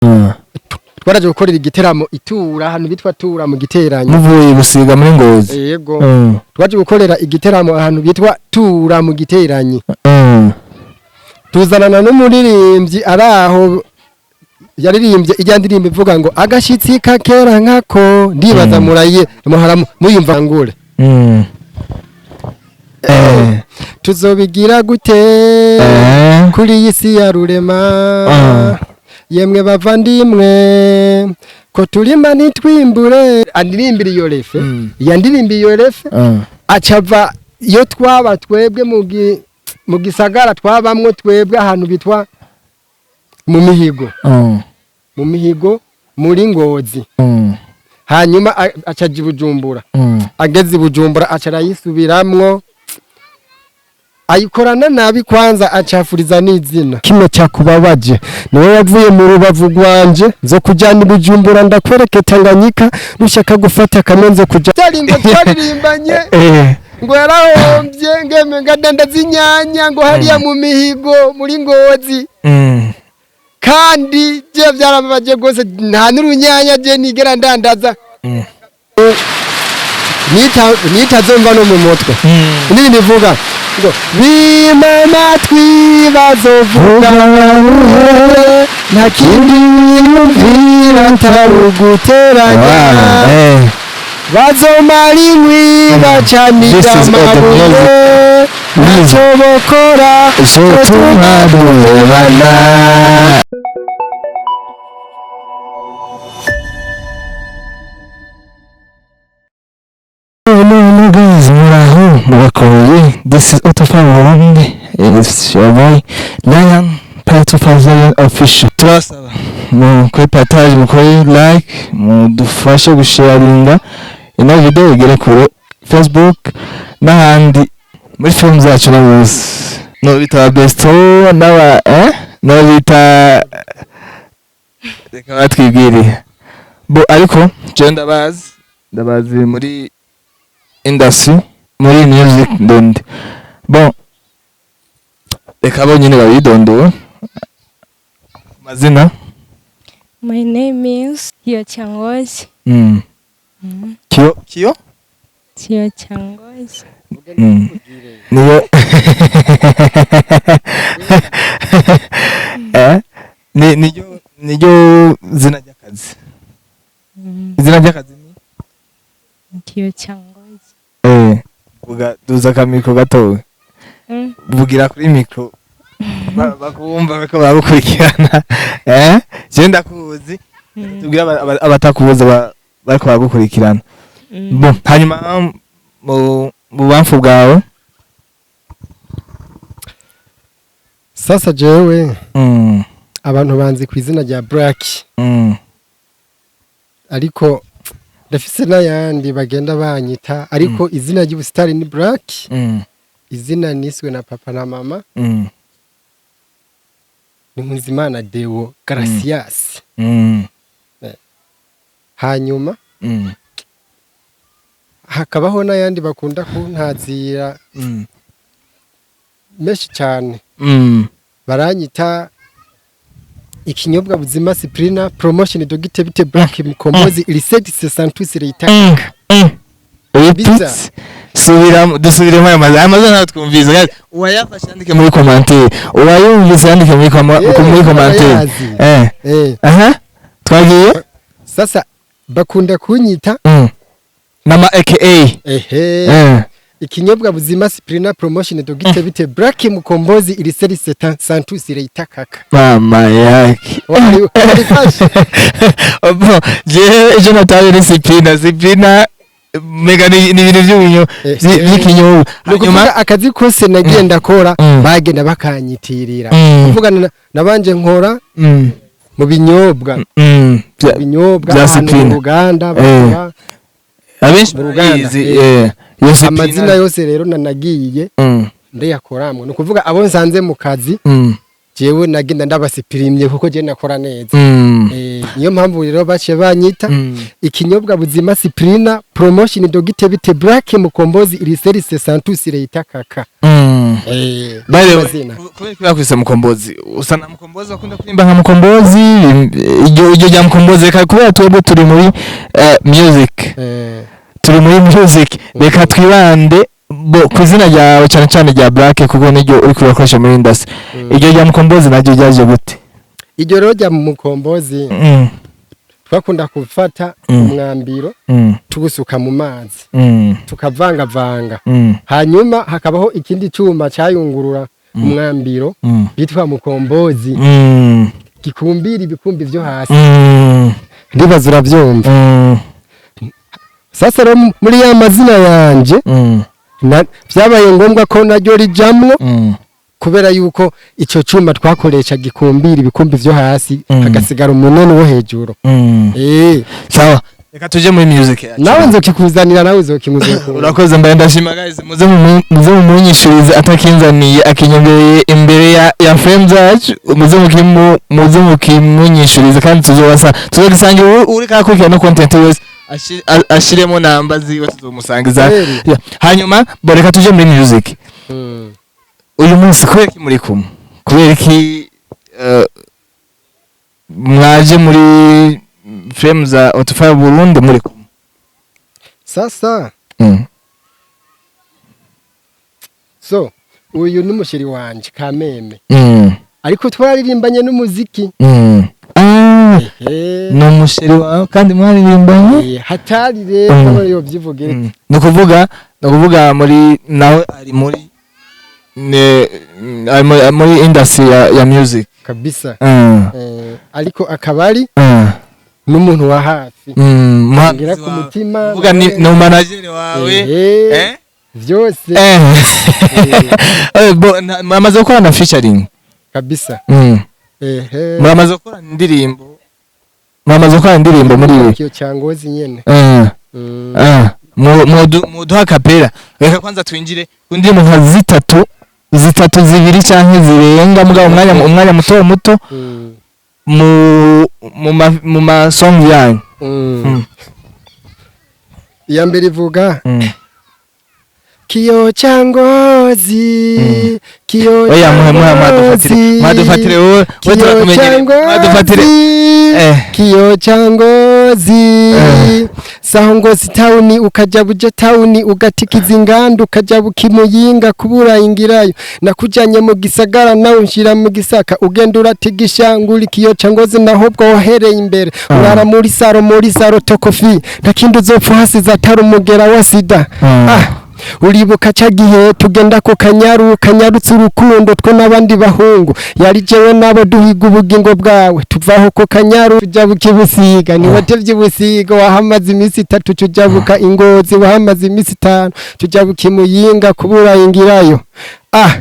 Twaraje gukorera igiteramo itura ahantu bitwa Tura mu Giteranyo. Muvuye gusiga muri Ngozi? Yego. Twaje gukorera igiteramo ahantu bitwa Tura mu Giteranyi. Tuzanana n'umuririmbyi ari aho yaririmbye ijya ndirimbo ivuga ngo agashitsi kakera nkako, ndibaza muraye muhara muyumva ngure. Tuzobigira gute kuri iyi si ya Rurema? Yemwe bavandimwe, ko turima ntitwimbure. Andirimbira iyo refrain. Yandirimbiye iyo refrain. Acava iyo twaba twebwe mu gisagara twabamwo twebwe ahantu bitwa mu Mihigo. Mu Mihigo muri Ngozi. Hanyuma acaja i Bujumbura. Ageze i Bujumbura aca arayisubiramwo, ayikorana nabi, kwanza acafuriza n'izina. Kimwe cyakubabaje niwe wavuye mu rubavu rwanje, nzo kujyana i Bujumbura ndakwereke Tanganyika, nushaka gufata kamwe nzo kuja ngo twaririmbanye. Ngo yarahombye ngeme ngadandaza inyanya ngo hariya mu Mihigo muri Ngozi. Kandi je byarababaje rwose, nta n'urunyanya je nigera ndandaza. Nitazumva no mu mutwe. Indirimbo ivuga ngo bima amatwi bazovuga, nta kindi biyumvira atari uguteranya. Bazomara inkwi bacanira This is all the amabuye, ntacyo bokora. Zotuma duhebana. Hello, hello guys, muraho murakomeye. This is Autofan Burundi. It's your boy Lion, Part of Zion Official. Turasaba mukore partage, mukore like, mudufashe gusharinga ino video igere kure, Facebook n'ahandi muri film zacu na bose. No bita besto n'aba no bita, reka batwibwire. Bo ariko je ndabazi muri industry, muri music ndundi. Bon, reka bo nyine babidondora amazina. My name is Kio Changozi. Kio Kio. Kio Changozi. Niyo ni niryo zina ry'akazi? Izina ry'akazi ni? Kio Changozi. Vuga, duza akamicro gatoya. Vugira kuri micro bakumva bariko baragukurikirana. Je ndakuzi. Tubwire abatakuzi bariko baragukurikirana. Bon, hanyuma mu bubamfu bwawe? Sasa jewe abantu banzi ku izina rya Black. Ariko ndafise n'ayandi bagenda banyita, ariko izina ry'ubusitari ni Black. Izina niswe na papa na mama ni Nkunzimana Deo Gracias. Hanyuma hakabaho n'ayandi bakunda kuntazira menshi cyane. Baranyita ikinyobwa buzima Cyprina Promotion Dogite bite Black Mukombozi Iliseti Santus Reita. Repeat. Subiramo, dusubiremo ayo mazina. Ayo mazina ntabwo twumvise. Guys, uwayafashe yandike muri commentaire, uwayumvise yandike muri commentaire. Abayazi. Aha twagiye. Sasa bakunda kunyita Nama aka. Ehe, ikinyobwa buzima Cyprina Promotion Dogite bite Black Mukombozi Iliseti Santus Reita kaka. Mama yake. Warifashe. Bon, jewe ejo nataye ni Sipina Sipina mega ni ibintu by'ubunyo by'ikinyobwa. Ni ukuvuga akazi kose nagiye ndakora bagenda bakanyitirira. Kuvuga nabanje nkora mu binyobwa, binyobwa bya ahantu mu Sipina. ruganda bakora Abenshi mu ruganda, barayizi, iyo Sipina. Amazina yose rero nanagiye ndayakoramwo, ni ukuvuga abo nsanze mu kazi. Jewe nagenda ndabasipirimye kuko je nakora neza. Niyo mpamvu rero baciye banyita ikinyobwa buzima Siprina promotion dogite bite Black Mukombozi iriserise Santus Reita kaka. By the way, Mazina. Kubera ko bakwise Mukombozi, usa na Mukombozi, akunda kuririmba nka Mukombozi, iryo rya Mukombozi. Reka, kubera twebwe turi muri music, turi muri music, reka twibande bo ku izina ryawe, cyane cyane rya Black, kuko niryo uri kurakoresha muri industry. Iryo rya Mukombozi naryo ryaje gute? Iryo rero rya Mukombozi, twakunda gufata umwambiro, tuwusuka mu mazi, tukavangavanga, hanyuma hakabaho ikindi cyuma cyayungurura umwambiro bitwa mukombozi, gikumbira ibikumbi vyo hasi. Ndibaza uravyumva. Sasa rero muri ya mazina yanje, vyabaye ngombwa ko naryo rijamwo, kubera yuko ico cuma twakoresha gikumbira ibikumbi vyo hasi, hagasigara umunene wo hejuru. Sawa, reka tuje muri music yacu. Nawe nzokikuzanira, nawe uzokimuzokunda. Urakoze, mbaye ndashima. Guys, muze mumunyishurize, atakinzaniye akinyongereye imbere ya frame zacu, muze mukimunyishurize, kandi tuzobasa tuzogisangira. Uri kakurikirana no content wese ashiremo namba ziwe, tuzomusangiza. Kweli. Yeah. Hanyuma bo reka tuje muri music. Uyu munsi kubera iki muri kumwe? Kubera iki mwaje muri frame za Autofire Burundi muri kumwe? Sasa so uyu ni umusheri wanje Kameme, ariko twaririmbanye n'umuziki. Ah, ni umusheri wawe kandi mwaririmbanye? Hatari rero. Yovyivugire. Ni ukuvuga muri nawe ari muri ari muri industry ya music. Kabisa. Ariko akaba ari n'umuntu wa hafi, ngira ku mutima. Uvuga ni manager wawe? Eh, vyose. Bo muramaze gukora na featuring? Kabisa. Ehe. Muramaze gukora indirimbo, muramaze gukora indirimbo muri Kiyo cyangozi nyene. Ah, muduha kapera. Reka kwanza twinjire ku ndirimbo nka zitatu, zibiri canke zirenga, mugabo umwanya muto muto, mu ma song yanyu. Iya mbere ivuga: Kiyo cyangozi, kiyo Oya, muhe muhe, mwadufatire, mwadufatire wowe Kiyo turakumenyereye, mwadufatire. Kiyo cyangozi, saho Ngozi town, ukaja Buja town, ugatikiza inganda, ukaja Bukimuyinga, kubura ingirayo nakujanye mu gisagara, nawe unshira mu gisaka, ugenda uratigisha nguri kiyo cyangozi, naho bwo wahereye imbere, urara muri saro, muri saro tokofi, ntakindi uzopfa hasize atari umugera wa sida. Ah, uribuka ca gihe tugenda ku Kanyaru, kanyarutse urukundo twe n'abandi bahungu, yari jewe nabo duhiga ubugingo bwawe, tuvaho ku Kanyaru tuja bukibusiga, niwatevye Busiga, wahamaze iminsi 3, tujabuka Ingozi, wahamaze iminsi 5, tuja Bukimuyinga, kubura ingirayo. Ah,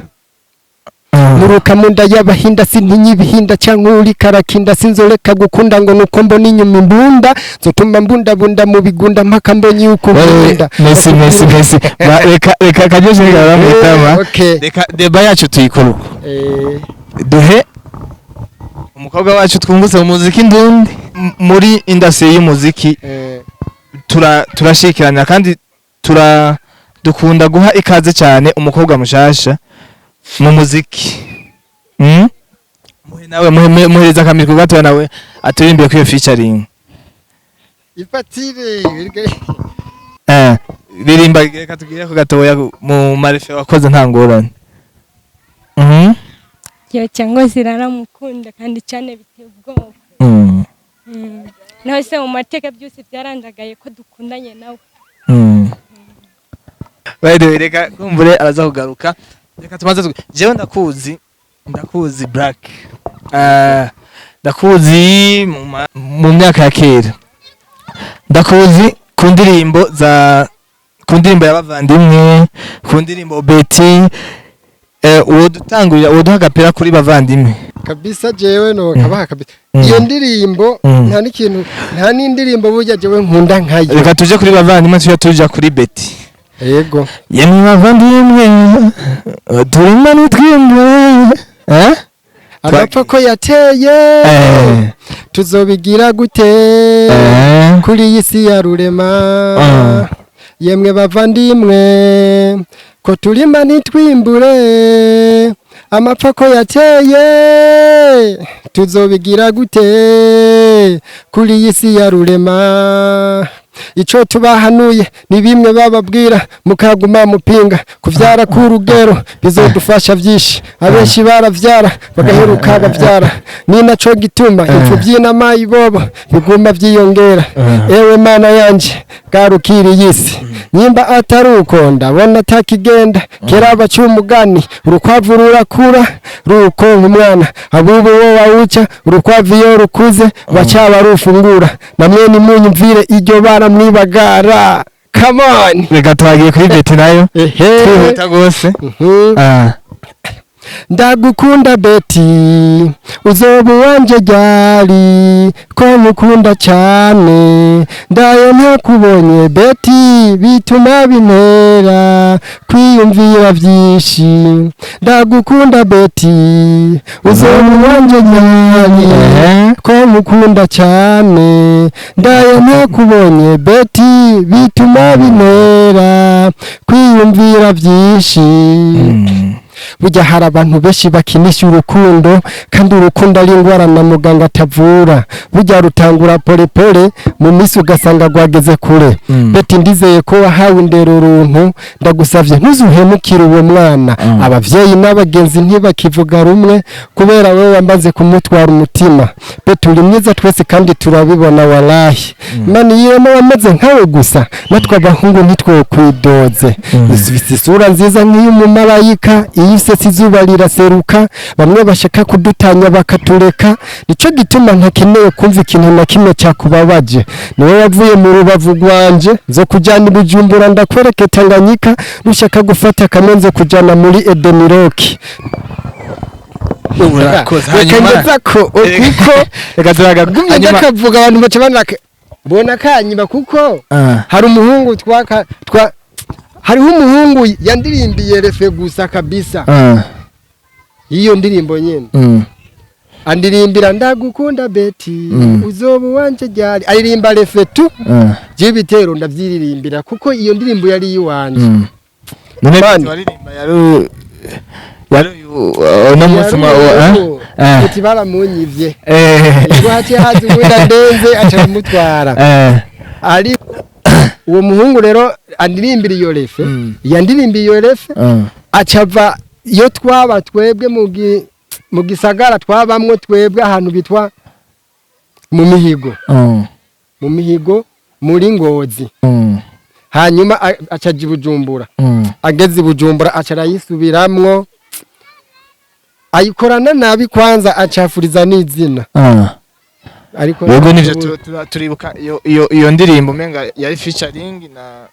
muruka munda y'abahinda, sintinya ibihinda canke uri karakinda, sinzoreka gukunda ngo nuko mbona inyuma imbunda, nzotuma mbundabunda mu bigunda mpaka mbonye yuko nkunda. Merci, merci, merci. Reka karyoshe karamutama. Okay. Reka deba yacu tuyikora uko. Duhe umukobwa wacu twungutse mu muziki ndundi, muri industry y'umuziki, turashikirana kandi dukunda guha ikaze cyane umukobwa mushasha mu muziki. Muhe nawe, muhereza akamiko gatoya, nawe aturirimbiye kuri iyo featuring. Ifatire. Ririmba, reka tugire ko gatoya mu marefe wakoze, nta ngorane. Kiyo cyangozi naramukunda kandi cyane biteye ubwoba. Nawe se mu mateka byose byarandagaye ko dukundanye nawe. By the way, reka kumbure araza kugaruka. Reka tumaze jewe ndakuzi Black. Ndakuzi mu myaka ya kera. Ndakuzi ku ndirimbo za, ku ndirimbo y'abavandimwe, ku ndirimbo Betty. Uwo dutangurira, uwo duha agapira kuri bavandimwe. Kabisa, jewe no kabaha kabisa iyo ndirimbo. Nta n'ikintu, nta n'indirimbo burya jewe nkunda nkayo. Reka tuje kuri bavandimwe, tujye tuja kuri Betty. Yego. Yemwe bavandimwe, turimo nitwimwe, eh? Amapfa ko yateye, tuzobigira gute kuri iyi si ya Rurema? Yemwe bavandimwe, ko turima ntitwimbure, amapfa ko yateye, tuzobigira gute kuri iyi si ya Rurema? Ico tubahanuye ni bimwe bababwira mukaguma mupinga. Kuvyara k'urugero bizodufasha vyinshi. Abenshi baravyara bagaheruka bavyara, ni naco gituma imfuvyi n'amayibobo biguma vyiyongera. Ewe Mana yanje, garukira iyi si, nyimba atari uko ndabona atakigenda. Kera baca umugani, urukwavu rurakura rukonka umwana. Abubu wo bawuca urukwavu, iyo rukuze baca barufungura. Namwe nimunyumvire iryo bara mwibagara. Come on. Reka twagiye kuri Betty nayo. Ehe. Twihuta rwose. Ndagukunda Betty, uzoba uwanje ryari ko mukunda cyane? Ndaye ntakubonye Betty, bituma bintera kwiyumvira byinshi. Ndagukunda Betty, uzoba uwanje ryari ko mukunda cyane? Ndaye ntakubonye Betty, bituma bintera kwiyumvira byinshi. Burya hari abantu benshi bakinisha urukundo, kandi urukundo ari indwara na muganga atavura. Burya rutangura polepole, mu minsi ugasanga rwageze kure. Betty, ndizeye ko wahawe indero runtu. Ndagusavye ntuzuhemukire uwo mwana. Abavyeyi n'abagenzi ntibakivuga rumwe kubera wowe wamaze kumutwara umutima. Betty, uri mwiza twese kandi turabibona. Walahi, Imana yiremo wameze nkawe gusa, natwe abahungu ntitwokwidoze. Ufise isura nziza nk'iy'umumarayika, iyo usetse izuba riraseruka. Bamwe bashaka kudutanya bakatureka. Nico gituma ntakeneye kumva ikintu na kimwe cyakubabaje. Niwe wavuye mu rubavu rwanje. Nzo kujyana i Bujumbura ndakwereke Tanganyika. Nushaka gufata kamwe, nzo kujyana muri Edeniroki. Urakoze. Reka Hanyuma ngeza ko kuko reka turaga gumye hanyuma ndakavuga, abantu baca banaka bona kanyima kuko hari umuhungu twaka twa hariho umuhungu yandirimbiye refrain gusa kabisa. Iyo ndirimbo nyene andirimbira "Ndagukunda Betty, uzoba uwanje ryari?" Aririmba refrain tu. By'ibitero ndavyiririmbira kuko iyo ndirimbo yari iyiwanje. None Mani. waririmba yari uyu uno munsi ma Uti baramunyivye, ubwo haciye haza uwundi andenze, aca aramutwara. Ari uwo muhungu rero andirimbira iyo refrain. Yandirimbiye iyo refrain, acava iyo twaba twebwe mu gisagara twabamwo twebwe, ahantu bitwa mu Mihigo, mu Mihigo muri Ngozi. Hanyuma acaja i Bujumbura. Ageze i Bujumbura aca arayisubiramwo, ayikorana nabi, kwanza acafuriza n'izina. Ariko Yego, nivyo, turibuka iyo ndirimbo, umenga yari featuring na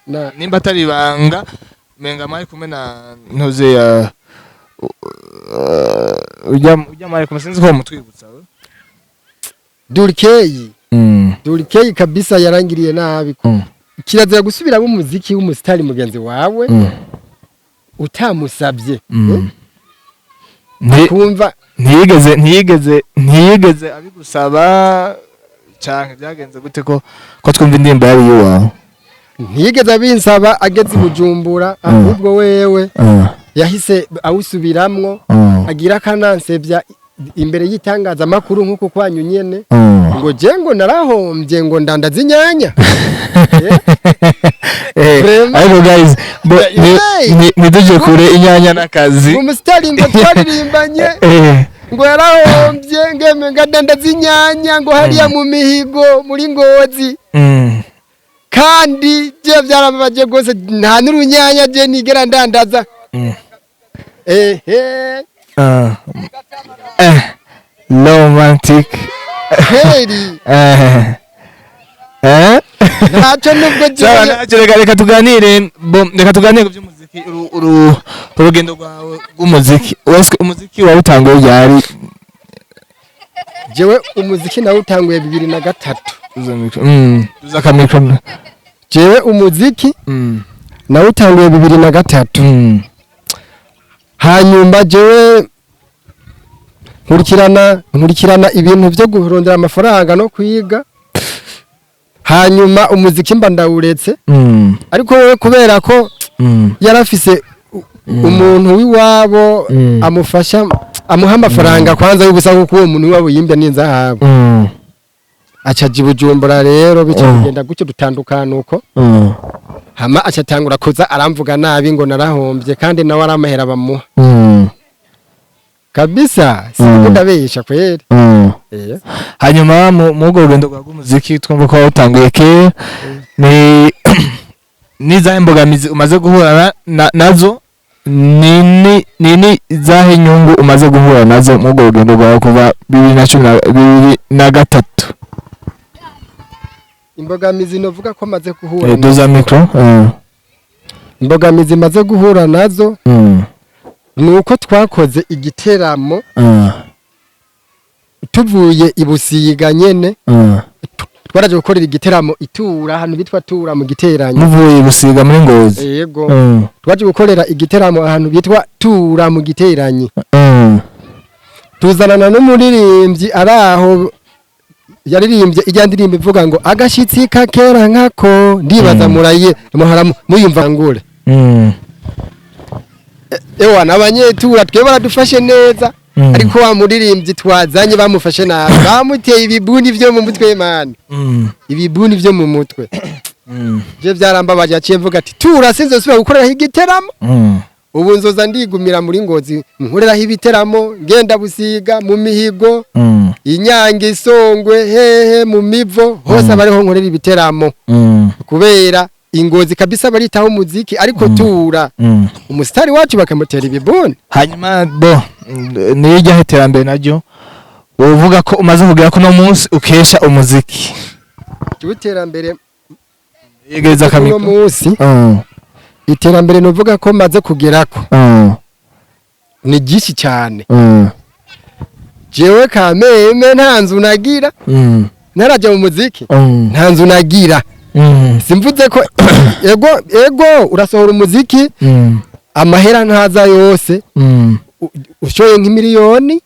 na nimba atari ibanga, umenga mwari kumwe na ntuze ya ujya mwari kumwe, sinzi ko mutwibutsa we. Durikeyi. Durikeyi kabisa yarangiriye nabi. Kirazira gusubiramo umuziki w'umusitari mugenzi wawe utamusabye. Kumva. Ntiyigeze abigusaba canke byagenze gute ko twumva indirimbo yari iwawe? Ntiyigeze abinsaba ageze i Bujumbura, ahubwo wewe yahise awusubiramwo, agira akanansebya imbere y'itangazamakuru nk'uko kwanyu nyene, ngo je ngo narahombye, ngo ndandaza inyanya. Vraiment. Ariko guys, Hey! ntiduje kure, inyanya n'akazi. Umusitari ngo twaririmbanye ngo yarahombye, ngeme ngo adandaza inyanya, ngo hariya mu Mihigo muri Ngozi. Kandi je byarababaje rwose, nta n'urunyanya je nigera ndandaza. Ehe. Romantic. Heri. Ntacyo nubwo Sawa. jewe Ntacyo, reka tuganire bo, reka tuganire ku by'umuziki, urugendo rwawe rw'umuziki. Wese umuziki wawutanguye ryari? Jewe umuziki nawutanguye 2003. Uza micro, uza ka micro. Jewe umuziki nawutanguye 2003. Hanyuma jewe Nkurikirana ibintu byo kurondera amafaranga no kwiga, hanyuma umuziki mba ndawuretse. Ariko wowe, kubera ko yarafise umuntu w'iwabo amufasha, amuha amafaranga kwanza y'ubusa, kuko uwo muntu w'iwabo yimbye n'inzahabu, aca aja i Bujumbura. Rero bica bigenda gutyo, dutandukana uko. Hama aca atangura kuza aramvuga nabi ngo narahombye, kandi nawe ari amahera bamuha. Kabisa, siniko ndabesha kweri. Hanyuma mu urwo rugendo rwawe rw'umuziki, twumva ko wawutanguye kera, ni n'izahe mbogamizi umaze guhura nazo, ni izahe nyungu umaze guhura nazo muri urwo rugendo rwawe kuva 2013? Imbogamizi novuga ko maze guhura Duza micro. Imbogamizi maze guhura nazo ni uko twakoze igiteramo tuvuye i Busiga nyene. Twaraje gukorera igiteramo itura, ahantu bitwa Tura mu Giteranyo. Muvuye Gusiga muri Ngozi? Yego. Twaje gukorera igiteramo ahantu bitwa Tura mu Giteranyi. Tuzanana n'umuririmbyi ari aho, yaririmbye ijya ndirimbo ivuga ngo "Agashitsi kakera nkako", ndibaza muraye muhara muyumva ngure. Ewa, n'abanyetura twe baradufashe neza. Ariko wa muririmbyi twazanye bamufashe nabi, bamuteye ibibuni vyo mu mutwe, man. Ibibuni vyo mu mutwe. Je byarambabaje, yaciye mvuga ati "Tura sinzosubira gukoreraho igiteramo." Ubu nzoza ndigumira muri Ngozi nkoreraho ibiteramo, ngenda Busiga mu mihigo, Inyange, Isongwe, hehe, mu Mivo hose, abariho nkorera ibiteramo. Kubera Ingozi kabisa baritaho umuziki, ariko Tura umusitari wacu bakamutera ibibuni. Hanyuma bo niyo ijyaho iterambere naryo uvuga ko umaze kugera ko uno munsi ukesha umuziki? Iterambere Yegereza uno aka micro. munsi, iterambere nuvuga ko maze kugerako ni ryinshi cyane. Jewe kameme nta nzu nagira. Ntarajya mu muziki, nta nzu nagira. Simvuze ko ego ego urasohora umuziki, amahera ntaza yose. Ushoye nk'imiliyoni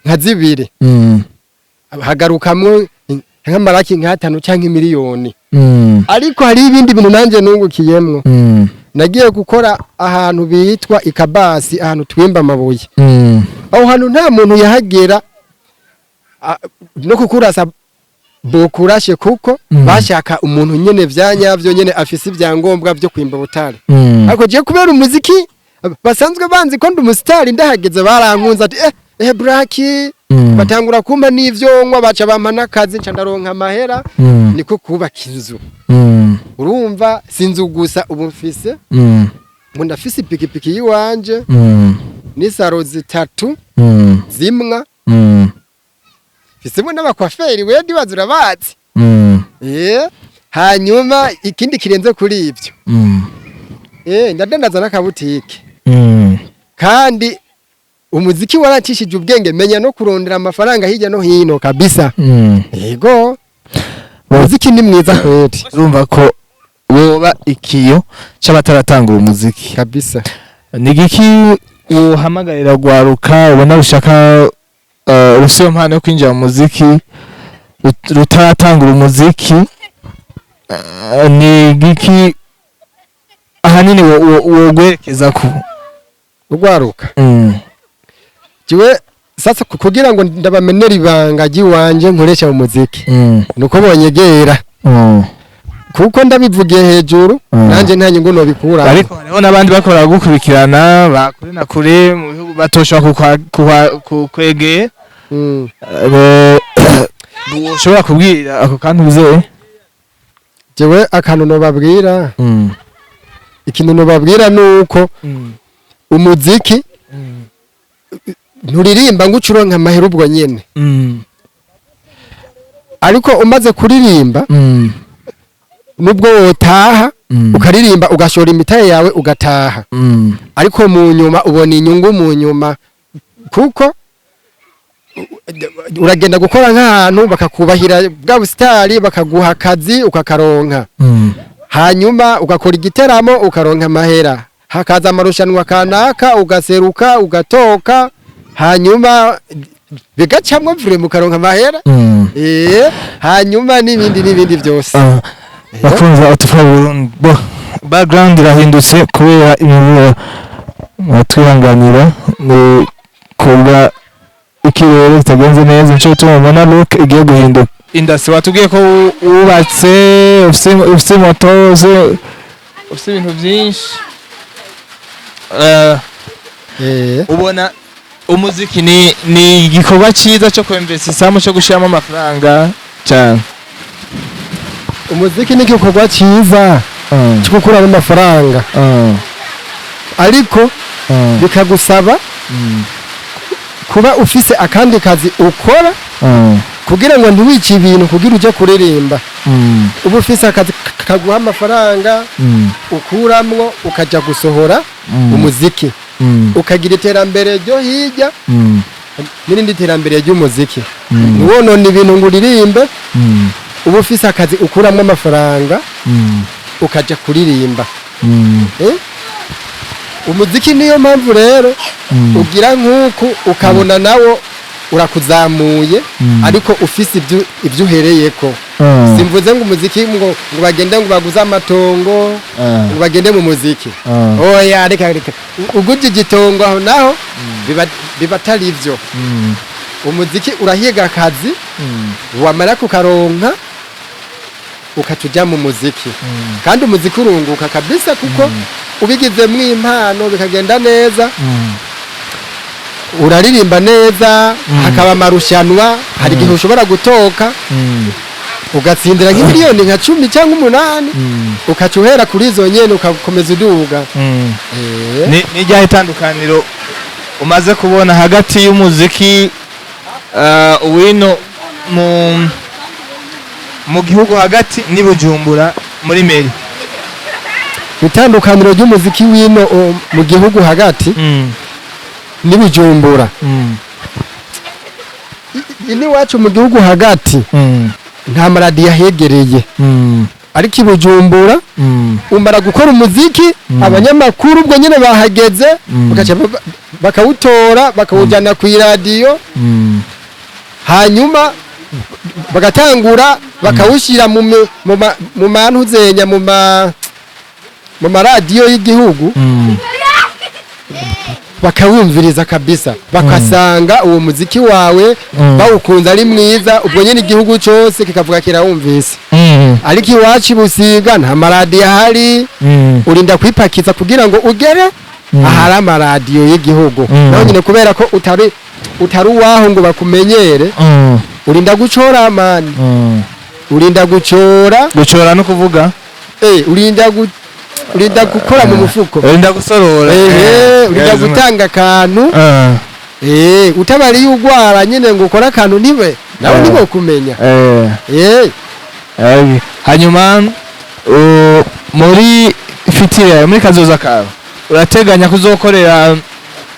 nka 2, hagarukamwo nk'amaraki nk'atanu cyangwa imiliyoni. Ariko hari ibindi bintu nanjye nungukiyemwo. Nagiye gukora ahantu bitwa Ikabasi, ahantu twimba amabuye. Aho hantu nta muntu yahagera, no kukurasa bokurashe, kuko bashaka umuntu nyene vyanyavyo nyene afise ibyangombwa vyo kwimba butare. Ariko je kubera umuziki basanzwe banzi ko ndi umusitari, ndahageze barankunze, ati "Eh eh, Braki." Batangura kumpa n'ivyo nywa, baca bampa n'akazi, nca ndaronka amahera. Niko kubaka inzu. Urumva, si inzu gusa ubu mfise, ngo ndafise ipikipiki yiwanje n'isaro 3 zimwa. Mfisemwo n'abakwaferi, we ndibaza urabazi. Hanyuma ikindi kirenze kuri ibyo, ndadandaza n'akabutike. Kandi umuziki waracishije ubwenge, menya no kurondera amafaranga hirya no hino kabisa. Yego, umuziki ni mwiza kweli. Urumva ko woba ikiyo c'abataratangura umuziki. Kabisa. Ni igiki uhamagarira gwaruka ubona rushaka, rufise iyo mpano yo kwinjira mu muziki, rutaratangura umuziki? Ni igiki ahanini wogwerekeza ku Urwaruka? Jiwe sasa kugira ngo ndabamenera ibanga ry'iwanje nkoresha mu muziki, nuko bonyegera, kuko ndabivugiye hejuru, nanjye nta nyungu nobikura. Ariko hariho n'abandi bakora gukurikirana bakure na kure mu bihugu batoshobora kukwegera. Ushobora kubwira ako kantu uzeye? Jewe akantu nobabwira, ikintu nobabwira nuko umuziki nturirimba ngo uce uronka amahera ubwo nyene. Ariko umaze kuririmba, nubwo wotaha, ukaririmba ugashora imitahe yawe ugataha, ariko mu nyuma ubona inyungu mu nyuma, kuko uragenda gukora nk'ahantu bakakubahira bwa busitari, bakaguha akazi ukakaronka. Hanyuma ugakora igiteramo ukaronka amahera, hakaza amarushanwa kanaka ugaseruka ugatoka, hanyuma Bigacamwo vraiment, ukaronka amahera. Hanyuma n'ibindi n'ibindi byose. Ah, bakunzi Autofa Burundi, bo background irahindutse kubera imiburo, twihanganira ni kubwa ikirere kitagenze neza, nico gituma mubona look igiye guhinduka. Industry watubwiye ko wubatse, ufise moto, ufise ibintu byinshi. Ubona umuziki ni igikorwa cyiza cyo kwinvestisamo, cyo gushyiramo amafaranga cyane? Umuziki ni igikorwa cyiza cyo gukuramo amafaranga, ariko bikagusaba kuba ufise akandi kazi ukora kugira ngo ntiwice ibintu kugira uje kuririmba. Uba ufise akazi kaguha amafaranga, ukuramwo ukajya gusohora umuziki, ukagira iterambere ryo hirya n'irindi terambere ry'umuziki. Ntiwonone ibintu ngo uririmbe. Uba ufise akazi ukuramwo amafaranga, ukajya kuririmba. Umuziki niyo mpamvu rero ugira nk'uku ukabona nawo urakuzamuye, ariko ufise ibyo uhereyeko. Simvuze ngo umuziki ngo bagende ngo baguze amatongo ngo bagende mu muziki. Oya, reka reka. Ugurye igitongo aho naho biba atari ibyo. Umuziki urahiga akazi, wamara kukaronka ukaca uja mu muziki. Kandi umuziki urunguka kabisa, kuko ubigizemwo impano bikagenda neza, uraririmba neza, hakaba amarushanwa, hari igihe ushobora gutoka ugatsindira nk'imiliyoni nka 10 cyangwa 8, ukaca uhera kuri izo nyene ugakomeza uduga. Ni ryahe itandukaniro umaze kubona hagati y'umuziki wino mu gihugu hagati n'i Bujumbura muri mairie? Itandukaniro ry'umuziki wino mu gihugu hagati n'iBujumbura, ino iwacu mu gihugu hagati nta maradiyo ahegereye, ariko i Bujumbura umara gukora umuziki, abanyamakuru ubwo nyine bahageze, bagaca bakawutora bakawujyana ku iradiyo, hanyuma bagatangura bakawushyira mu mantuzenya mu maradiyo y'igihugu, bakawumviriza kabisa, bakasanga uwo muziki wawe bawukunze ari mwiza. Ubwo nyine igihugu cyose kikavuga kirawumvise. Ariko iwacu i Busiga nta maradiyo ahari. Urinda kwipakiza kugira ngo ugere ahari amaradiyo y'igihugu. Naho nyine kubera ko utari uwaho ngo bakumenyere, urinda gucora mani, urinda gucora. Gucora no kuvuga? Urinda gukora mu mufuko. Urinda gusorora. Urinda gutanga akantu. Utabariye ugwara nyine ngo ukore akantu, ntibe nawe ntibo kumenya. Hanyuma muri future yawe, muri kazoza kawe, urateganya kuzokorera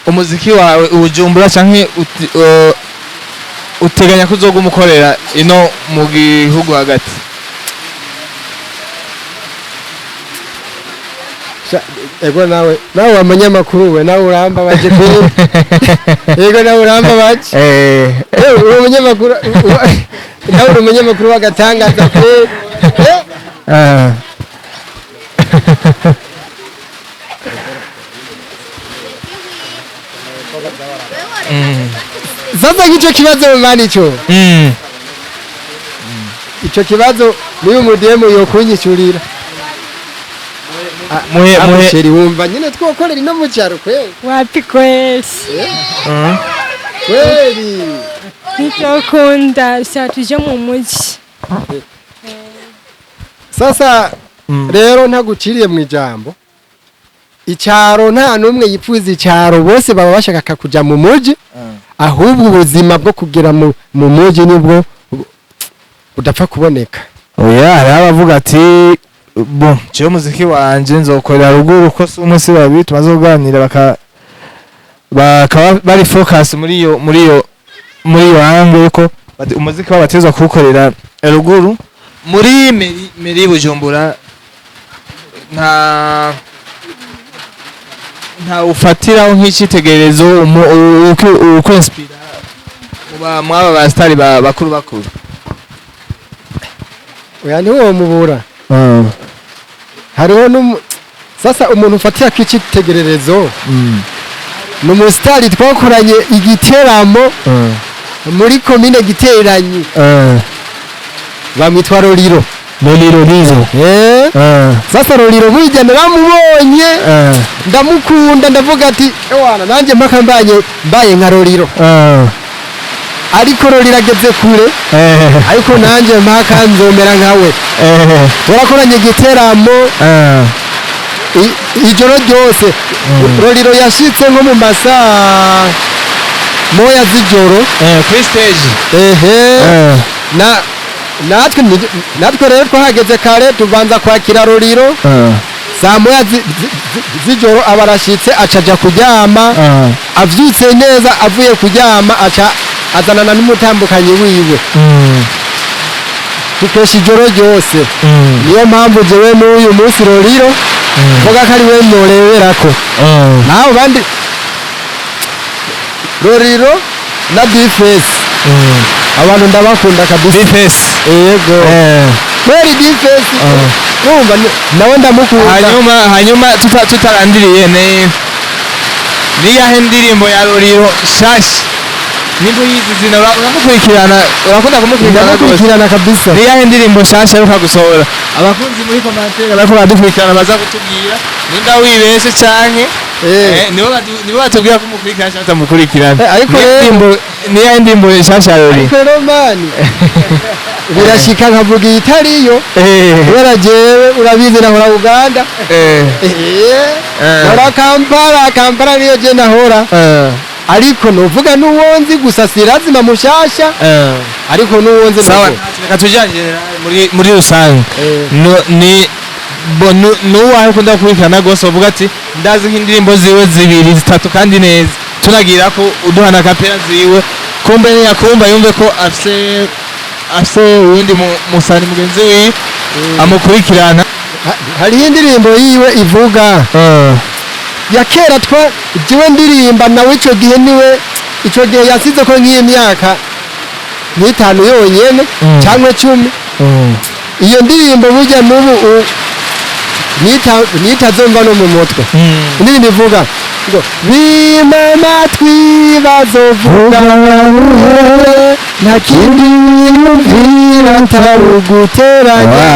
umuziki wawe Ubujumbura canke uteganya kuzoguma ukorera ino mu gihugu hagati? Ego, nawe wa munyamakuru we, nawe uramba baje kweri. Ego, nawe uramba baje. Uri umunyamakuru, nawe uri umunyamakuru w'agatangaza kweri. Sasa nk'icyo kibazo mani ico ico kibazo niyo umudemu yokunyishurira. Muhe muhe. Chéri, wumva nyine twokorera ino mu cyaro kweri? Wapi kweli. Kweri. Ntibyokunda, sha tuje mu mujyi. Sasa rero ntaguciriye mu ijambo, icyaro nta n'umwe yipfuza icyaro, bose baba bashaka kuja mu mujyi. Ahubwo ubuzima bwo kugera mu mujyi nibwo budapfa kuboneka. Oya, hariho abavuga ati: "Bon, jewe umuziki wanje nzokorera ruguru", ko si umunsi babiri tumaze kuganira bakaba bari focus muri iyo angle yuko umuziki wabo batezwa kuwukorera ruguru muri mairie Bujumbura. Nta ufatiraho nk'icitegererezo uko inspira? Muba mwaba ba star ba bakuru bakuru. Oya, ntiwomubura. Hariho sasa umuntu ufatira ko icyitegererezo ni umusitari twakoranye igiteramo muri komine Giteranyi, bamwitwa Roriro. Loliro Lizo. Sasa Roriro burya naramubonye, ndamukunda, ndavuga ati: "Ewana, nanjye mpaka mbaye nka Roriro." Ariko Roriro ageze kure, ariko nanjye mpaka nzomera nkawe. Turakoranye igiteramo ijoro ryose. Roriro yashitse nko mu masaa 1 z'ijoro. Kuri stage. Ehe. Na natwe rero twahageze kare, tubanza kwakira Roriro saa 1 z'ijoro. Aba arashitse, acaja kuryama. Avyutse neza, avuye kuryama, aca azanana n'umutambukanyi wiwe, tukesha ijoro ryose. Niyo mpamvu jewe n'uyu munsi Roriro mvuga ko ari we noreberako. Naho bandi, Roriro na Bface, abantu ndabakunda kabisa. Bface. Yego, kweri Bface, urumva nawe ndamukunda. Hanyuma tutarandiriye, ni yahe ndirimbo ya Roriro shasha? Nimba uyizi zina, uramukurikirana, urakunda kumukurikirana rwose. Ndamukurikirana kabisa. Ni yahe ndirimbo shasha aheruka gusohora? Abakunzi muri commentaire bariko baradukurikirana baza kutubwira nimba wibeshe canke nibo batubwira ko umukurikirana canke utamukurikirana. Ariko Ni yahe ndirimbo shasha ya Roriro? Ariko rero man, birashika nkavuga itariyo, kubera jewe urabizi nahora Uganda, nahora Kampala. Kampala niyo je nahora, ariko nuvuga n'uwonzi gusa, si lazima mushasha, ariko n'uwonzi Sawa. nuvuga. Reka tujanye muri rusange. Ni bo nuwahe ukunda gukurikirana rwose, uvuga ati ndazi nk'indirimbo ziwe zibiri zitatu kandi neza, tunagira ko uduha na kapera ziwe, kumbe niyakumva yumve ko afise uwundi musani mugenzi wiwe amukurikirana. Hariho indirimbo yiwe ivuga ya kera twa jewe ndirimba nawe ico gihe, niwe ico gihe yasize ko nk'iyi myaka nk'itanu yonyene cyangwa 10. Iyo ndirimbo burya n'ubu nitazumva no mu mutwe. Indirimbo ivuga ngo bima amatwi bazovuga, nta kindi biyumvira atari uguteranya,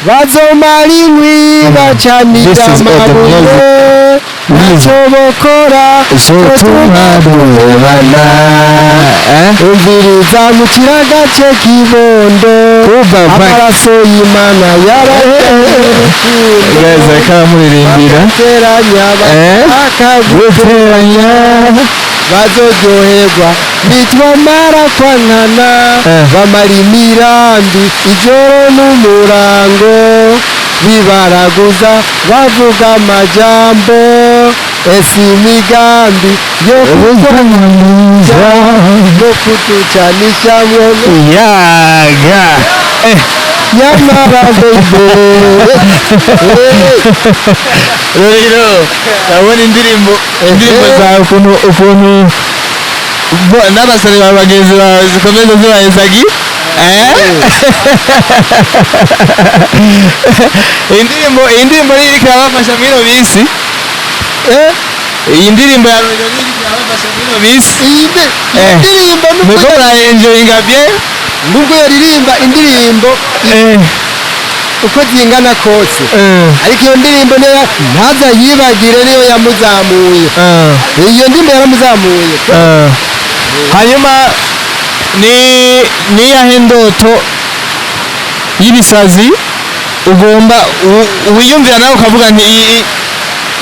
bazomara inkwi bacanira This is all the amabuye, ntacyo bokora Zotuma duhebana. Umviriza mu kiragace kibondo, Kuba amaraso y'Imana yararukundo, Guys, akamuririmbira. bateranya Guteranya. Bazoryoherwa nitwamara kwankana, bamara imirambi ijoro n'umurango, bibaraguza bavuga amajambo, ese imigambi yo Kutuza. No kutucanishamwe. Yaga. Nyamara baby. Rero ndabona indirimbo zawe ukuntu n'abasore ba bagenzi bawe zikomeza zibahezagi. Iyi ndirimbo niyo iriko irabafasha muri ino minsi. Iyi ndirimbo ya Roriro niyo iriko irabafasha muri ino minsi. Iyi ndirimbo nubwo Muriko muraenjoyinga bien. Nubwo yaririmba indirimbo uko zingana kose, ariko iyo ndirimbo niyo ntaza yibagire, niyo yamuzamuye. Iyo ndirimbo yaramuzamuye. Hanyuma ni niyahe ndoto y'ibisazi ugomba wiyumvira nawe ukavuga nti iyi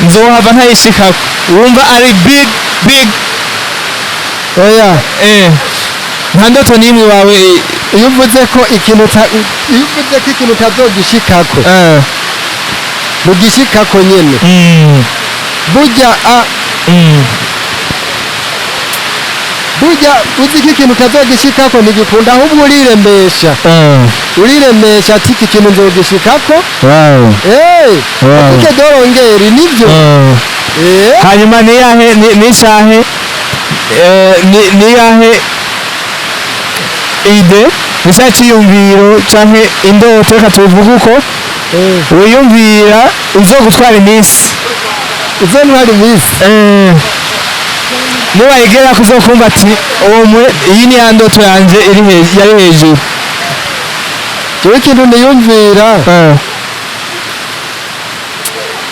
nzohava ntayishikako, wumva ari big big? Oya. Nta ndoto n'imwe wawe? Iyo uvuze ko ikintu utazogishikako, ntugishikako nyene. Burya burya uzi ko ikintu utazogishikako ntigikunda, ahubwo uriremesha, uriremesha ati iki kintu nzogishikako. Wow. Atike dorongeri nivyo. Hanyuma niyahe n'isahe Ni yahe idée, ni cya cyiyumviro canke indoto, reka tubivuge uko, wiyumvira uzogutwara iminsi? Uzontwara iminsi? Niwayigera kuzokumva ati uwo iyi ni ya ndoto yanje iri yari hejuru. Jewe ikintu niyumvira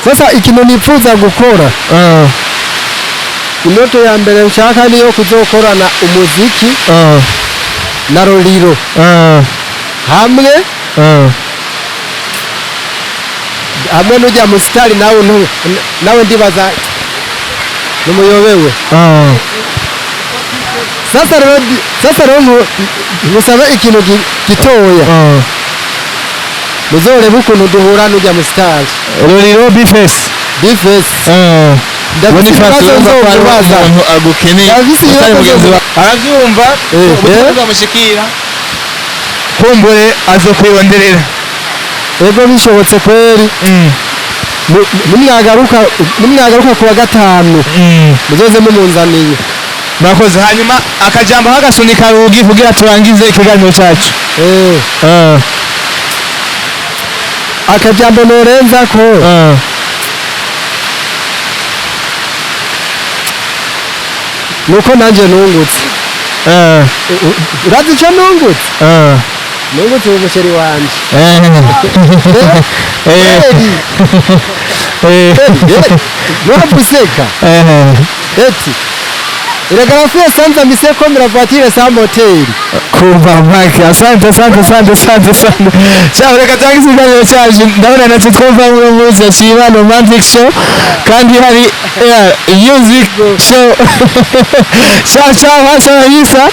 sasa, ikintu nipfuza gukora, indoto ya mbere nshaka niyo kuzokorana umuziki na Roriro hamwe hamwe n'ujya musitari nawe nawe ndibaza numuyobewe. Sasa rero ngusabe ikintu gitoya, muzorebe ukuntu duhura n'ujya musitari. Roriro B-Face? B-Face. Ndafise Boniface, ibibazo urumva ko hariho nzokubaza. umuntu agukeneye Ndafise utari ibibazo mugenzi wawe arabyumva. Ubutumwa bwamushikira, kumbure azokwironderera. Ego, bishobotse kweri. Nimwagaruka kuwa gatanu, muzoze mumunzaniye. Murakoze. Hanyuma akajambo k'agasunika rugi kugira turangize ikiganiro cyacu. Akajambo norenza ko nuko nanje nungutse. Urazi icyo nungutse? Nungutse ubu muchéri wanje. Kweli, nurapuseka eti iragarafia sans mise comme la voiture sans moteur. Kumva Mike, asante, asante, asante, asante, asante. Ciao, reka turangize ikiganiro cyacu. Ndabona natwe twumva muri munsi ya romantic show kandi hari music show. Ciao, ciao, hasta la vista.